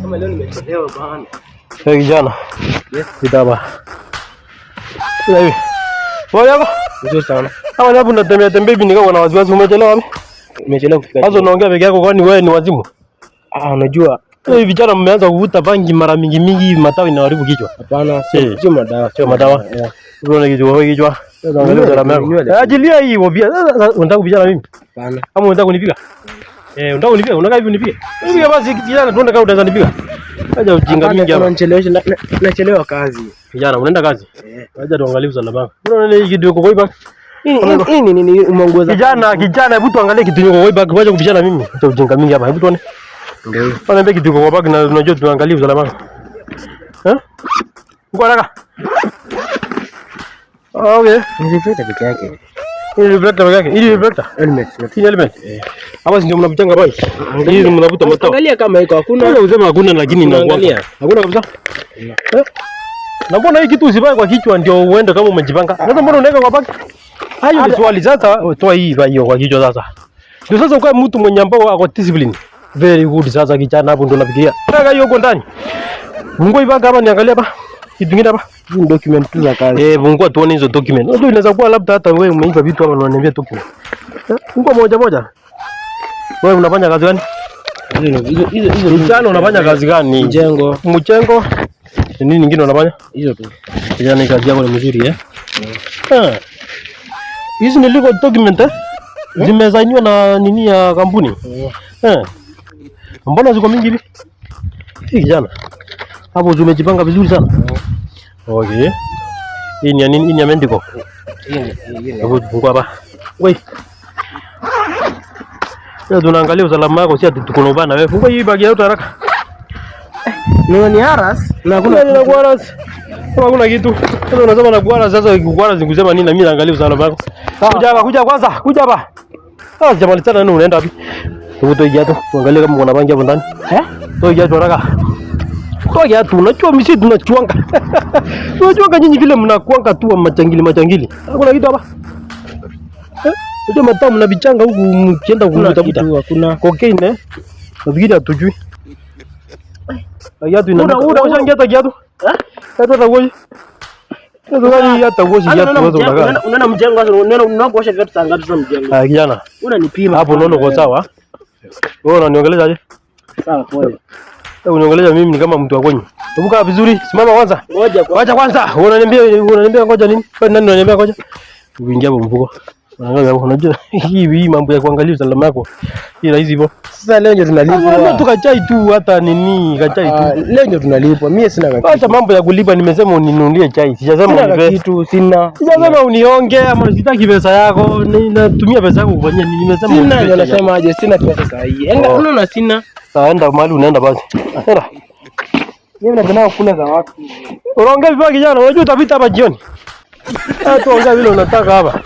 Kama leo nimechelewa bana. Hey, kijana. Yes. Kitaba. Hivi. Wewe yako? Nzuri sana. Kama hapo unatembea tembea hivi nikawa na wasiwasi umechelewa wapi? Nimechelewa kufika. Sasa unaongea peke yako kwani wewe ni wazimu? Ah, unajua Hey, vijana mmeanza kuvuta bangi mara mingi mingi, matawi inaharibu kichwa. hapana, Eh. sio madawa, Sio madawa. Yeah. Unaona kichwa, wewe kichwa. Sasa angalia usalama yako. Nywele. Eh, Achilia hii wobia. Sasa unataka kupigana mimi? Hapana. Ama unataka kunipiga? Eh, unataka kunipiga? Unataka hivi unipige? Nipiga basi kijana, tuone kama utaweza nipiga. Acha ujinga mingi hapa. Unanichelewesha, nachelewa kazi. Kijana, unaenda kazi? Eh. Acha tuangalie usalama wako. Unaona hii kitu iko kwa hii bag? Hii ni nini umeongoza? Kijana, kijana, hebu tuangalie kitu iko kwa hii bag. Wacha kupishana mimi. Acha ujinga mingi hapa. Hebu tuone. Ndio. Wanaambia kitu iko kwa bag na unajua tuangalie usalama wako. Eh? Uko haraka? Ah, okay. Ni reflector peke yake. Hii reflector peke yake. Hii reflector. Helmet. Hii helmet. Hapa si ndio mnavutanga bike. Hii ndio mnavuta matao. Angalia kama iko hakuna. Kuna usema hakuna lakini inakuwa. Unaangalia. Hakuna kabisa. Eh? Na mbona hii kitu usivae kwa kichwa ndio uende kama umejipanga? Sasa mbona unaweka kwa bag? Hayo ni swali sasa, toa hii vaa hiyo kwa kichwa sasa. Ndio sasa ukae mtu mwenye ambao ako discipline. Very good sasa kijana hapo ndio nafikiria. Weka hiyo huko ndani. Fungua hii bag hapa niangalie hapa. Kitu kingine hapa. Hizi ni document tu za kazi. Eh, fungua tuone hizo document. Unajua inaweza kuwa labda hata wewe umeiba vitu hapa na unaniambia document. Eh, fungua moja moja. Wewe unafanya kazi gani? Hizo hizo hizo hizo. Kijana unafanya kazi gani? Mjengo. Mjengo. Ni nini nyingine unafanya? Hizo tu. Kijana, hii kazi yako ni mzuri eh? Eh. Hizi ni legal document eh? Zimesainiwa na nini ya kampuni? Eh. Mbona ziko mingi hivi? Hii kijana. Hapo umejipanga vizuri sana. Okay. Hii ni ya nini? Hii ni ya medical. Hii ni hii ni. Hebu fungua hapa. Wei. Sasa tunaangalia usalama wako, si ati tuko na ubana wewe. Fungua hii bagi yako haraka. Ni haras na Hakuna hakuna nina kuaras. Kama hakuna kitu. Sasa unasema na kuaras, sasa kuaras ni kusema nini na mimi naangalia usalama wako. Kuja hapa, kuja kwanza, kuja hapa. Sasa jamani sana nini unaenda wapi? Hebu toe kiatu, tuangalie kama kuna bangi hapo ndani. Eh? Toe kiatu haraka. Toa kiatu, unajua mimi tunachuanga. Tunachuanga nyinyi vile mnakuanga tu wa machangili machangili. Hakuna kitu hapa. Eh? Unajua matamu mnavichanga huku mkienda Hakuna kutafuta. kitu, hakuna. Cocaine eh? Nafikiri hatujui. Kiatu ina. Una- Ushaingia hata kiatu? Eh? Hata hata uoshi. Sasa gani hata uoshi Sasa kiatu unaona wewe mjengo, unakaa. unaona mjengo sasa, unaona unakuosha viatu saa ngapi sasa mjengo? Ah, kijana. Unanipima. Hapo unaona uko sawa? Wewe unaniongelesha aje? Sawa, pole. Wewe uniongelesha mimi ni kama mtu wa kwenyu. Hebu kaa vizuri, simama kwanza. Ngoja kwa Wacha kwanza. Unaniambia ngoja nini? Wewe nani unaniambia ngoja? Uingia hapo mfuko. Unaangalia hapo, unajua hii mambo ya kuangalia usalama wako. Hii rahisi hivyo. Sasa leo ndio Tunalipwa tunalipwa. tu kachai tu hata nini, kachai Ah, tu. leo ndio tunalipwa. Mimi sina kitu. Acha mambo ya kulipa, nimesema uninunulie chai. Sijasema Sina unipe. kitu, sina. Sijasema unionge ama sitaki pesa yako. Ninatumia pesa yako kufanyia nini? Nimesema Sina, unipe ndio chai. nasema aje, sina pesa saa hii. Enda, Oh. unaona sina. Sasa enda mahali unaenda basi. Enda. Mimi napenda kula za watu. Unaongea vibaya kijana, unajua utapita hapa jioni. Ah, tuongea vile unataka hapa.